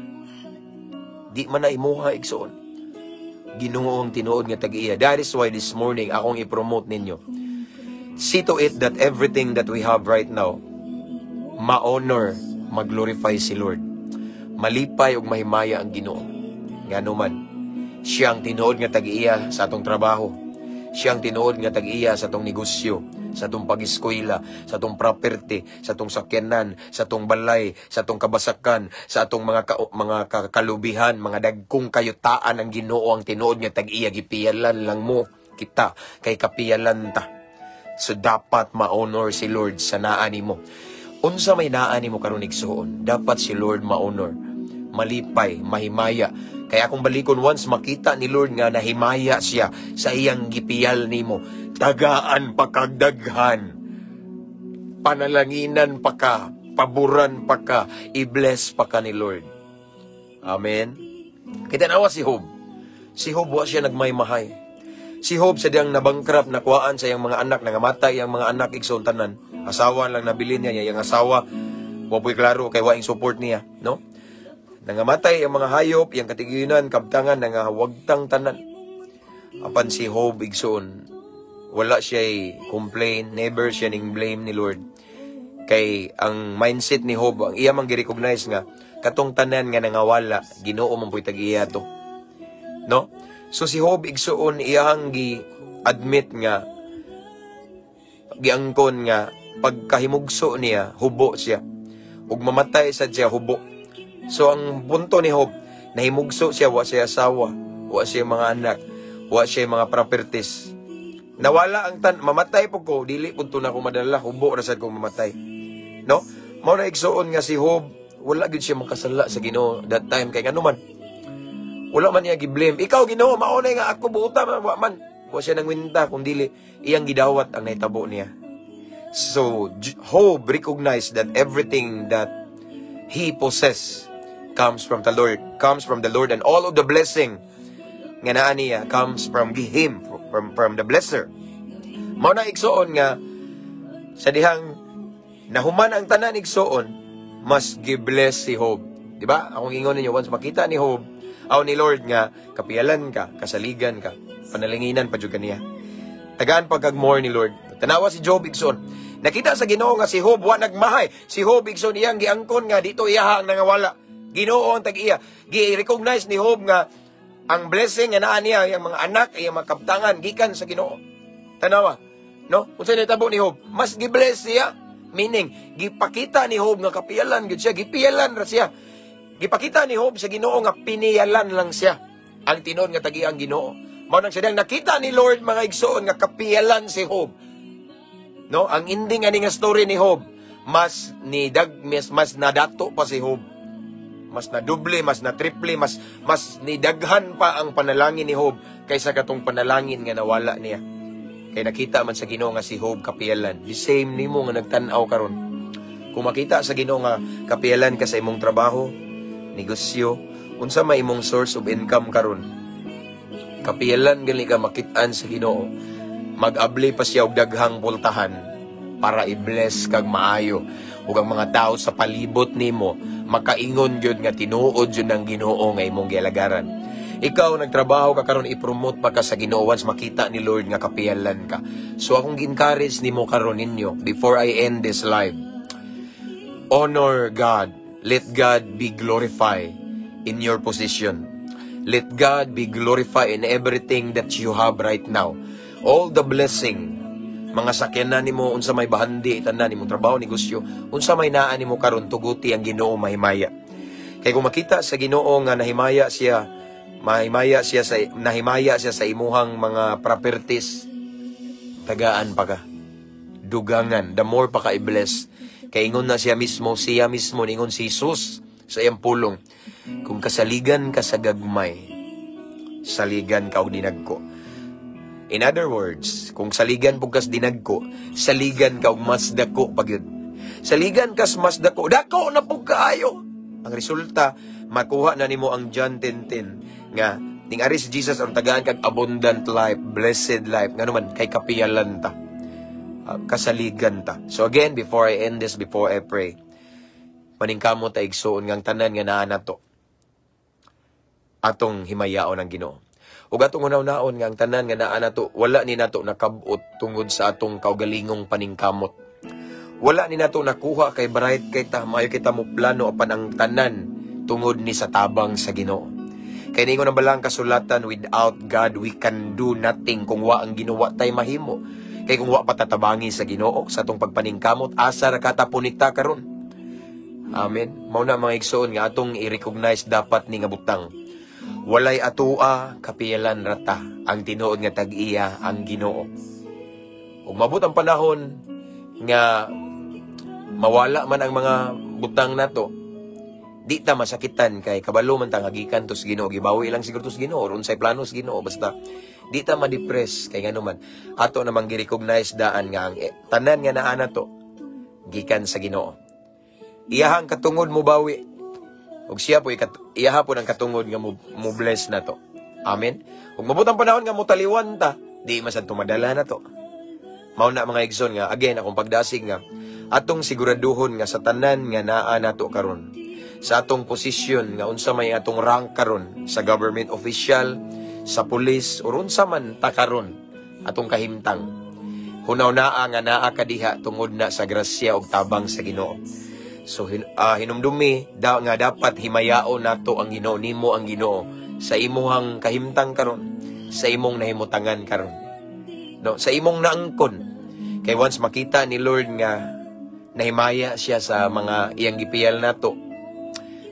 Di man na imuha, igsuon. Ginoo ang tinuod nga tag-iya. That is why this morning akong i-promote ninyo. See to it that everything that we have right now, ma-honor, mag-glorify si Lord. Malipay ug mahimaya ang Ginoo. Ngano man, siya ang tinuod nga tag-iya sa atong trabaho. Siya ang tinuod nga tag-iya sa atong negosyo, sa atong pag-eskwela, sa atong property, sa atong sakyanan, sa atong balay, sa atong kabasakan, sa atong mga kalubihan, mga dagkong kayutaan. Ang Ginoo ang tinuod nga tag-iya. Gipiyalan lang mo kita kay kapiyalan ta. So dapat ma-honor si Lord sa naa nimo. Unsa may naa nimo karon, igsuon, dapat si Lord ma-honor. Malipay, mahimaya. Kaya kung balikon, once makita ni Lord nga nahimaya siya sa iyang gipiyal nimo, tagaan pa kag daghan. Panalanginan pa ka, paboran pa ka, i-bless pa ka ni Lord. Amen. Kita nawa si Job. Si Job, wa siya nagmaymahay. Si Job, sa diyang nabangkrap, nakuhaan sa iyang mga anak, nangamatay iyang mga anak, igsoon, tanan. Asawa lang nabilin niya, iyang asawa, wa po'y klaro kay waing support niya, no? Nangamatay ang mga hayop, iyang katigunan, kabtangan, nangawagtang tanan. Apan si Job, igsoon, wala siya complain, never siya ning blame ni Lord. Kay ang mindset ni Job, ang iya man gi-recognize nga katong tanan nga nangawala, Ginoo man po'y tag-iya to. No? So si Job, igsuon, iyang gi-admit nga giangkon nga pagkahimugso niya, hubo siya. Ug mamatay sad siya hubo. So ang punto ni Job, nahimugso siya, wa siya asawa, wa siya mga anak, wa siya mga properties. Nawala ang tan, mamatay po ko, dili pud to na ko madala, hubo ra sad ko mamatay. No? Mao na, igsuon, nga si Job, wala gyud siya makasala sa Ginoo that time kay ngano man wala man niya gi-blame. Ikaw, Ginoo, maunay nga ako buta man, wa man. Wa siya nangwinta kung dili iyang gidawat ang nahitabo niya. So Job recognized that everything that he possess comes from the Lord, comes from the Lord, and all of the blessing nga naa niya comes from him, from the blesser. Mao na, igsuon, nga sa dihang nahuman ang tanan, igsuon, mas gi-bless si Job. Di ba? Akong ingon ninyo, once makita ni Job, aw ni Lord nga kapiyalan ka, kasaligan ka, panalanginan pa jud kaniya. Tagaan pa kag more ni Lord. Tanawa si Job, igsoon. Nakita sa Ginoo nga si Job wa nagmahay. Si Job, igsoon, iyang giangkon nga dito iyaha ang nangawala. Ginoo ang tag-iya. Gi-recognize ni Job nga ang blessing nga naa niya, iyang mga anak, iyang mga kabtangan, gikan sa Ginoo. Tanawa. No? Unsa nahitabo ni Job? Mas gi-bless siya. Meaning, gipakita ni Job nga kapiyalan gyud siya, gipiyalan ra siya. Gipakita ni Job sa Ginoo nga piniyalan lang siya. Ang tinuod nga tag-iya ang Ginoo. Mao nang siya nakita ni Lord, mga igsoon, nga kapiyalan si Job. No, ang ending ani nga story ni Job, mas ni dag mas, mas nadato pa si Job. Mas na doble, mas na triple, mas mas nidaghan pa ang panalangin ni Job kaysa katong panalangin nga nawala niya. Kay nakita man sa Ginoo nga si Job kapiyalan. The same nimo nga nagtan-aw karon. Kung makita sa Ginoo nga kapiyalan ka sa imong trabaho, negosyo, unsa may imong source of income karon, kapiyalan gali ka makit-an sa Ginoo, mag-abli pa siya og daghang pultahan para i-bless kag maayo ug ang mga tao sa palibot nimo makaingon gyud nga tinuod jud ang Ginoo nga imong gialagaran. Ikaw nagtrabaho ka karon, i-promote pa ka sa Ginoo once makita ni Lord nga kapiyalan ka. So akong gi-encourage nimo karon ninyo before I end this live. Honor God. Let God be glorified in your position. Let God be glorified in everything that you have right now. All the blessing, mga sakyanan nimo, unsa may bahandi, tanan nimong trabaho, negosyo, unsa may naa nimo karon, tuguti ang Ginoo mahimaya. Kay kung makita sa Ginoo nga nahimaya siya, nahimaya siya sa imuhang mga properties, tagaan pa ka. Dugangan, the more pa ka i-bless. Kay ingon na siya mismo, ningon si Jesus Sa iyang pulong, kung kasaligan ka sa gagmay, saligan ka og dinagko. In other words, kung saligan pud kas dinagko, saligan ka og mas dako pa gyud. Saligan kas mas dako, dako na pud kaayo. Ang resulta, makuha na nimo ang John 10:10 nga ning ari si Jesus ang tagaan kag abundant life, blessed life. Ngano man kay kapiyalan ta. Kasaligan ta. So again, before I end this, before I pray, maningkamot ta, igsuon, ngang tanan nga naa nato atong himayaon ang Ginoo. Ug atong hunahunaon nga ang tanan nga naa nato, wala ni nato nakab-ot tungod sa atong kaugalingong paningkamot. Wala ni nato nakuha kay bright kay ta, maayo kita mo plano, apan ang tanan tungod ni sa tabang sa Ginoo. Kay ningon ang balang kasulatan, without God we can do nothing. Kung wa ang Ginoo, tay mahimo. Kay kung wa patatabangi sa Ginoo sa atong pagpaningkamot, asa ra katapunita karon? Amen. Mao na, mga igsoon, nga atong i-recognize dapat ni nga butang. Walay atoa, kapiyalan rata. Ang tinuod nga tag-iya ang Ginoo. Ug mabot ang panahon nga mawala man ang mga butang nato, di ta masakitan kay kabalo man ta nga gikan to sa Ginoo, gibawi lang siguro to sa Ginoo or unsay plano sa Ginoo. Basta di ta ma-depress kay ngano man ato namang gi-recognize daan nga ang tanan nga naa nato gikan sa Ginoo. Iyahang katungod mo bawi ug siya po iyaha po ng katungod nga mo bless nato. Amen. Ug mabot ang panahon nga motaliwan ta, di man sad tumadala nato. Mao na, mga igsoon, nga again akong pagdasig nga atong siguraduhon nga sa tanan nga naa nato karon, sa atong posisyon nga unsa may atong rank karon sa government official, sa pulis or unsa man ta karon atong kahimtang, hunaw-naa nga naa ka diha tungod na sa grasya ug tabang sa Ginoo. So hinumdumi da nga dapat himayaon nato ang Ginoo, nimo ang Ginoo sa imuhang kahimtang karon, sa imong nahimutangan karon, no, sa imong naangkon. Kay once makita ni Lord nga nahimaya siya sa mga iyang gipiyal nato,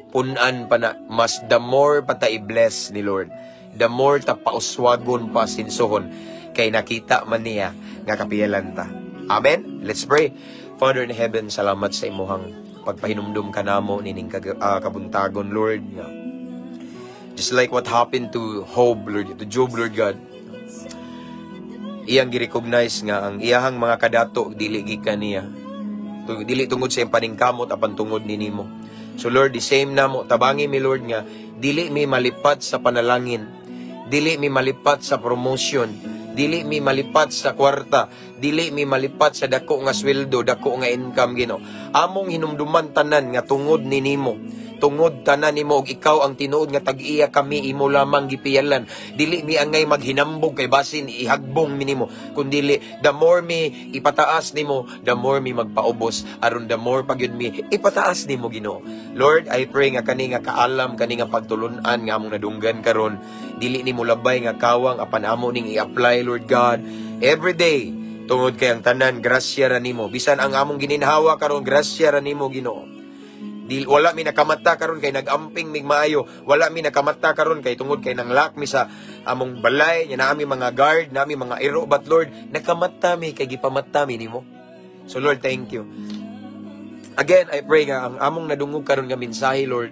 punan pa na, mas the more pa ta i-bless ni Lord, the more ta pauswagon pa sinsuhon kay nakita man niya nga kapiyalan ta. Amen. Let's pray. Father in heaven, salamat sa imuhang pagpahinumdum kanamo nining kabuntagon, Lord, nga just like what happened to Job, Lord, to Job, Lord God, iyang gi-recognize nga ang iyahang mga kadato dili gikan niya, dili tungod sa iyang paningkamot apan tungod ni nimo. So Lord, the same namo, tabangi mi, Lord, nga dili mi malipat sa panalangin, dili mi malipat sa promotion, dili mi malipat sa kwarta, dili mi malipat sa dako nga sweldo, dako nga income, Ginoo. Among hinumduman tanan nga tungod ni nimo, tungod tanan nimo ug ikaw ang tinuod nga tag-iya, kami imo lamang gipiyalan. Dili mi angay maghinambog kay basin ihagbong mi nimo, kundili the more mi ipataas nimo, the more mi magpaubos aron the more pagyud mi ipataas nimo, Ginoo. Lord, I pray nga kani nga kaalam, kani nga pagtulun-an nga among nadunggan karon, dili nimo labay nga kawang apan amo ning i-apply, Lord God, every day tungod kay ang tanan grasya ra nimo. Bisan ang among gininhawa karon, grasya ra nimo, Ginoo. Di, wala mi nakamata karon kay nagamping mig maayo. Wala mi nakamata karon kay tungod kay nanglak mi sa among balay, nya naa mi mga guard, naa mi mga iro, but Lord, nakamata mi kay gipamata mi nimo. So Lord, thank you. Again, I pray nga ang among nadungog karon nga mensahe, Lord,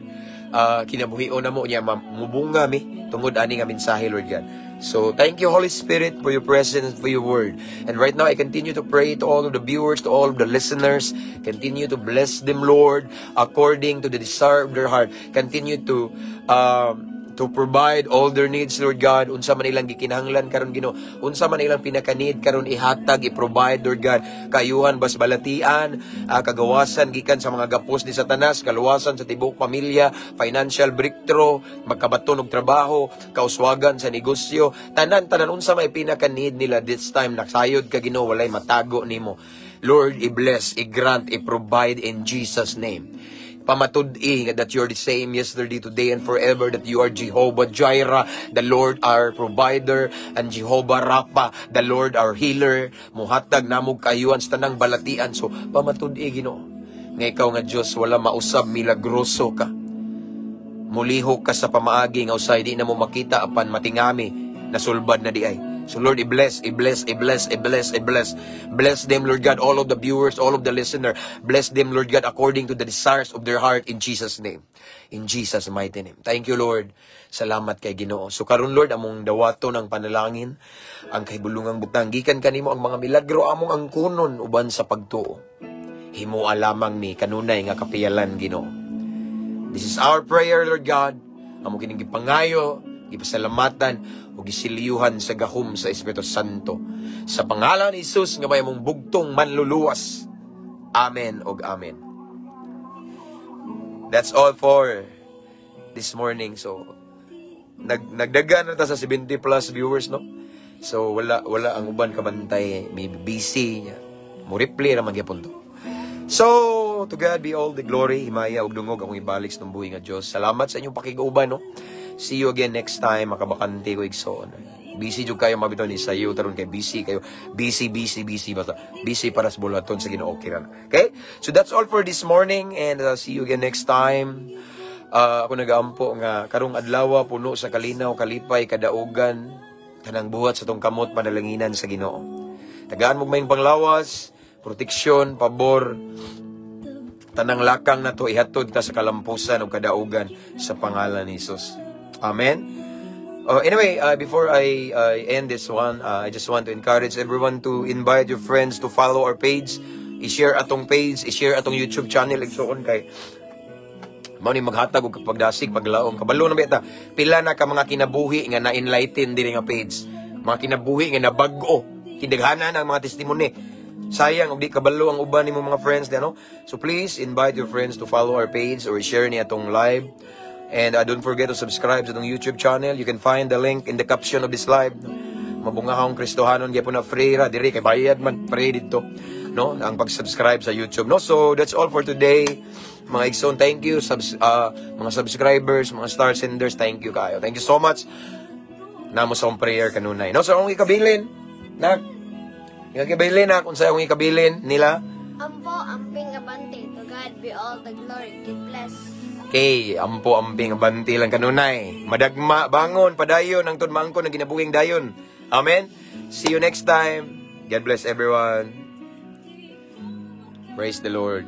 kinabuhion na mo niya, mubunga mi tungod ani nga mensahe, Lord God. So, thank you, Holy Spirit, for your presence, for your word. And right now, I continue to pray to all of the viewers, to all of the listeners. Continue to bless them, Lord, according to the desire of their heart. Continue to provide all their needs, Lord God. Unsa man ilang gikinahanglan karon, Ginoo. Unsa man ilang pinaka-need karon, ihatag, i-provide, Lord God. Kaayuhan bas balatian, kagawasan gikan sa mga gapos ni Satanas, kaluwasan sa tibuok pamilya, financial breakthrough, magkabaton og trabaho, kauswagan sa negosyo, tanan tanan unsa may pinaka-need nila this time, naksayod ka, Ginoo, walay matago nimo. Lord, i-bless, i-grant, i-provide in Jesus' name. Pamatud-i that you're the same yesterday, today, and forever, that you are Jehovah Jireh, the Lord our provider, and Jehovah Rapha, the Lord our healer. Muhatag namog kaayuhan sa tanang balatian. So, pamatud-i, Ginoo, nga ikaw nga Diyos, wala mausab, milagroso ka. Mulihok ka sa pamaagi nga usay di na mo makita apan matingami, nasulbad na di ay. So Lord, i-bless, i-bless, i-bless, i-bless, i-bless. Bless them, Lord God, all of the viewers, all of the listener. Bless them, Lord God, according to the desires of their heart in Jesus' name. In Jesus' mighty name. Thank you, Lord. Salamat kay Ginoo. So karon, Lord, among dawaton ang panalangin, ang kahibulungang butang gikan kanimo ang mga milagro among angkunon uban sa pagtuo. Himoa lamang ni kanunay nga kapiyalan, Ginoo. This is our prayer, Lord God. Amo kining gipangayo, gipasalamatan ug gisiliyuhan sa gahom sa Espiritu Santo. Sa pangalan ni Jesus nga may among bugtong manluluwas. Amen ug amen. That's all for this morning. So nagdagan na ta sa 70 plus viewers, no? So wala ang uban kabantay, may busy niya. Mo replay ra man gyapon to. So, to God be all the glory, himaya ug dungog akong ibalik sa buhi nga Dios. Salamat sa inyong pakig-uban, no? See you again next time, makabakante ko, igsoon. Busy jud kayo mabitaw ni sayo taron kay busy kayo. Busy, busy, busy basta. Busy para sa buluhaton sa Ginoo kira. Okay? So that's all for this morning and see you again next time. Ako nagaampo nga karong adlaw puno sa kalinaw, kalipay, kadaugan, tanang buhat sa tong kamot panalanginan sa Ginoo. Tagaan mo maayong panglawas, proteksyon, pabor, tanang lakang na to ihatod ta sa kalampusan ug kadaugan sa pangalan ni Jesus. Amen. Anyway, before I end this one, I just want to encourage everyone to invite your friends to follow our page, i-share atong page, i-share atong YouTube channel, igsoon, kay mao ni maghatag og pagdasig, paglaom. Kabalo na bita pila na ka mga kinabuhi nga na-enlighten diri nga page. Mga kinabuhi nga nabag-o. Kinaghanan ang mga testimony. Sayang og di kabalo ang uban nimo mga friends di ano. So please invite your friends to follow our page or share ni atong live. And don't forget to subscribe sa atong YouTube channel. You can find the link in the caption of this live. Mabungahong Kristohanon gyapon na, free ra diri kay bayad man, free dito, no, ang pag-subscribe sa YouTube, no? So that's all for today, mga igsoon. Thank you mga subscribers, mga star senders, thank you kayo. Thank you so much. Namo sa akong prayer kanunay, no? So akong ikabilin, nak. Ikabilin na kung sa akong ikabilin nila. Ampo, amping, abante. To God be all the glory. God bless. Okay, ampo, amping, abante lang kanunay. Madagma, bangon, padayon, ang tunmangko ng ginabuhing dayon. Amen? See you next time. God bless everyone. Praise the Lord.